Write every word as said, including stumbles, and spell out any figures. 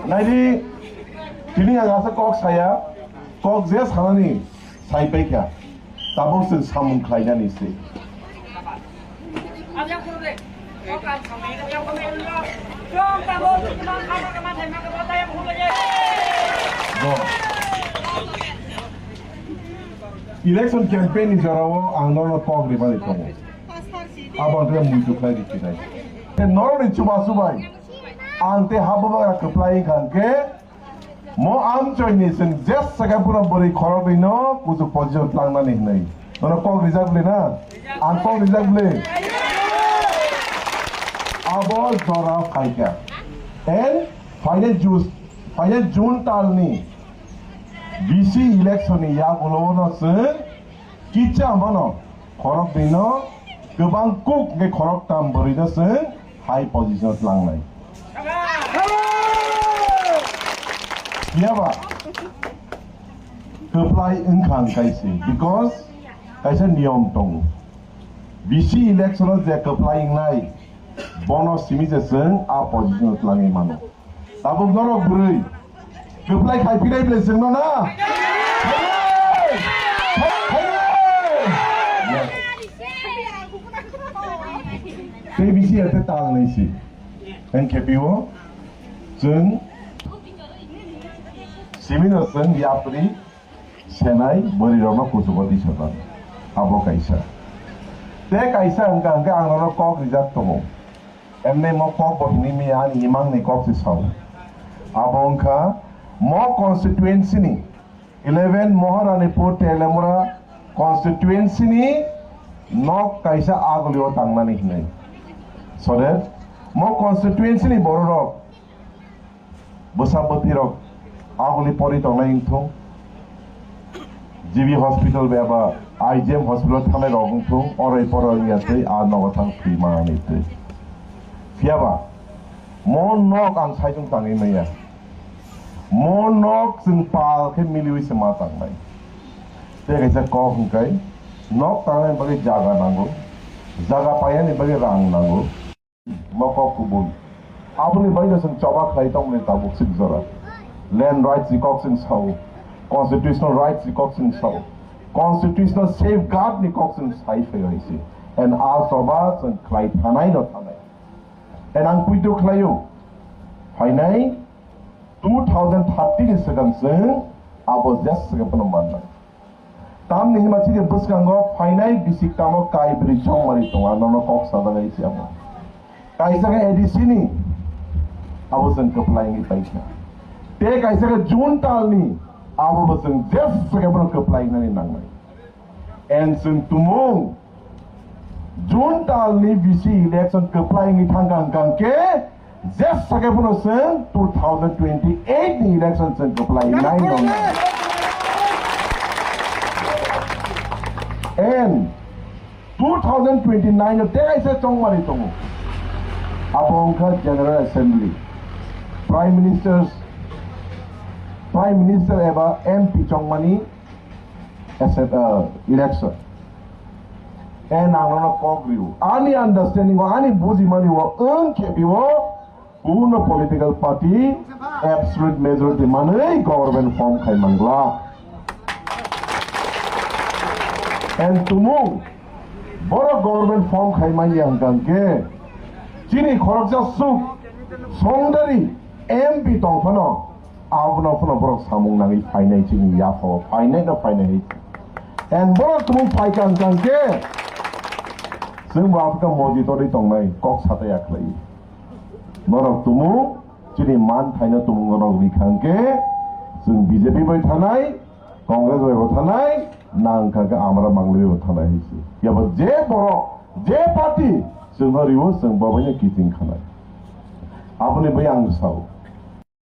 Naidi, tini ang asa kok saya, kok je sanani sai paikha, tabuk chwng samung khlainani se. Bo. Election campaign ni jorao ang norokno kok rwmani tongo. Abo ang khe muitu khlai rikhinai. Tei norokni chubachu bai ang tei ha bubagra kwplai wngkha hwnkhe, mo amchoini chwng jesa khe phano bwrwi khoroknwino kuchuk position tlangnani hwnwi. Nono kok rijak le na? Ang kok rijak le. Abo jora phaikha. And phainai June, phainai June talni V C election ni yagulo no chwng kicha mano khoroknwino kwbang kuk hwnkhe khoroktam bwrwino chwng high position tlangnai. Phiyaba kwplai wngkha hwnkhe se, because kaisa niyom tongo. V C election o je kwplai wngnai, bono simi je chwng a position o tlangwi mano. Tabuk norok bwrwi kwplai khai phinai bwle chwngno na? Yes. Tei V C ya tei tal nai si. Hwnkhe pio chwng simi no chwng yapri senai bwrwi rokno kuchugo tisajak. Abo kaisa. Tei kaisa hwnkha hwnkhe ang norok kok rijak tongo. Emne mo kok bo hini miya ani imang ni kok se sao. Abo wngkha mo constituency ni eleven Maharanipur Telemura constituency ni nok kaisa aguli o tangnani hinwi. So that mo constituency ni borok rok bwsa bwtwi rok aguli pori tongnai wngthung, G B hospital eba I G M hospital thangnai rok wngthung, oroi poroi wngya twi a nogo thang thwi manani twi. Phiyaba mo nok ang saichung tangwi maya, mo nok chwng pal khe miliwi se ma tangnai. Tei kaisa kok hwnkhe nok tangnani bagwi jaga nango, jaga painani bagwi rang nango. Mokok kubun. Aboni bagwi chwng choba khlai tongmani tabuk sik jora. Land rights ni kok chwng sao. Constitutional rights ni kok chwng sao. Constitutional safeguard ni kok chwng sai phai hai se. And a choba chwng khlai thanai no thanai. And ang puitu khlaio. Phainai two thousand thirty ni swkang chwng abo jes swkang phano mannai. Tamni hima chini bwskango phainai bisik tamo kai bwrwi chongmani tongo, ang nono kok sajak hai se amo. Kaisa khe A D C ni, abo chwng kwplai wngwi paikha. Tei kaisa khe June talni, abo bo chwng jesa khe bono kwplai wngnani nangnai. And chwng tumung June talni V C election kwplai wngwi thangkha hwnkha hwnkhe, jesa khe bono chwng two thousand twenty-eight ni election chwng kwplai nai nong. And two thousand twenty-nine o tei kaisa chongmani tongo. Abo wngkha General Assembly, Prime Ministers, Prime Minister eba M P chongmani Assem-, uh, election. And ang nono kok rio. Ani understanding o, ani bujimani o, wng khe bio, kuno political party absolute majority manwi government form khai mangla. And tumung, borok government form khai manya hwnkha hwnkhe, chini khoroksa suk, songdari, M P tong phano, Abono phano borok samung nangwi phainai chini yaphao, phainai no phainai hai. And borok tumung phai kang kang khe, chwng bo Africa modi todwi tongnai, kok sataya khlai. Norok tumung, chini man thaino tumung norok rikha hwnkhe, chwng B J P bai thanai, Congress bai bo thanai, nang kha khe amra mangli bai bo thanai hai se. Yabo je borok, je party, chwng no riwo, chwng bo bai no kiting khanai. Aboni bai ang sao.